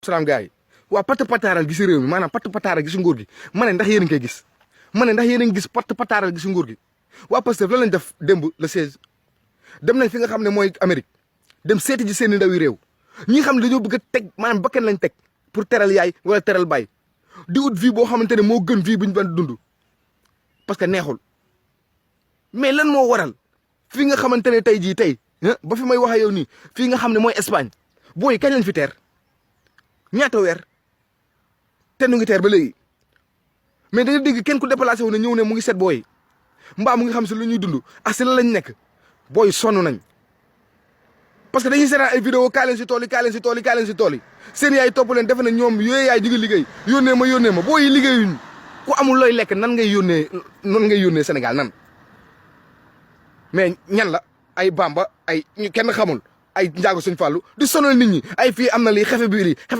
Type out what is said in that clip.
salaam gars yi waa patt pataaral gi si réew mi maanaam patt pataaral gi si nguur gi ma ne ndax yéen a ngi koy gis ma ne ndax yéen a ngi gis patt pataaral gi si nguur gi waa Pastef lan lañ def démb le 16 dem nañ fi nga xam ne mooy Amérique dem seeti ji seen i ndawi réew ñi xam ne dañoo bëgg a teg maanaam bakkan lañ teg pour teral yaay wala teral baay di ut vie boo xamante ne moo gën vie bu ñu ban dund parce que neexul mais lan moo waral fii nga xamante ne tey jii tey ba fi may wax ak yow nii fii nga xam ne mooy Espagne booy kañ lañ fi teer ñaata weer te nu ngi teer ba léegi mais da nga dégg kenn ku déplacé wu ne ñëw ne mu ngi set booy mbaa mu ngi xam si lu ñuy dund ak si la lañ nekk booy sonn nañ parce que dañuy seetaan ay vidéo kaa leen si tool yi kaa leen si tool yi kaa leen si tool yi seen yaay topp leen defe ne ñoom yooyu yaay ñu ngi liggéey yónnee ma booy yi liggéeyuñ ku amul looy lekk nan ngay yónnee Sénégal nan mais ñan la ay bamba ay ñu kenn xamul ay njaago suñ fàllu di sonal nit ñi ay fii am na lii xefe bi lii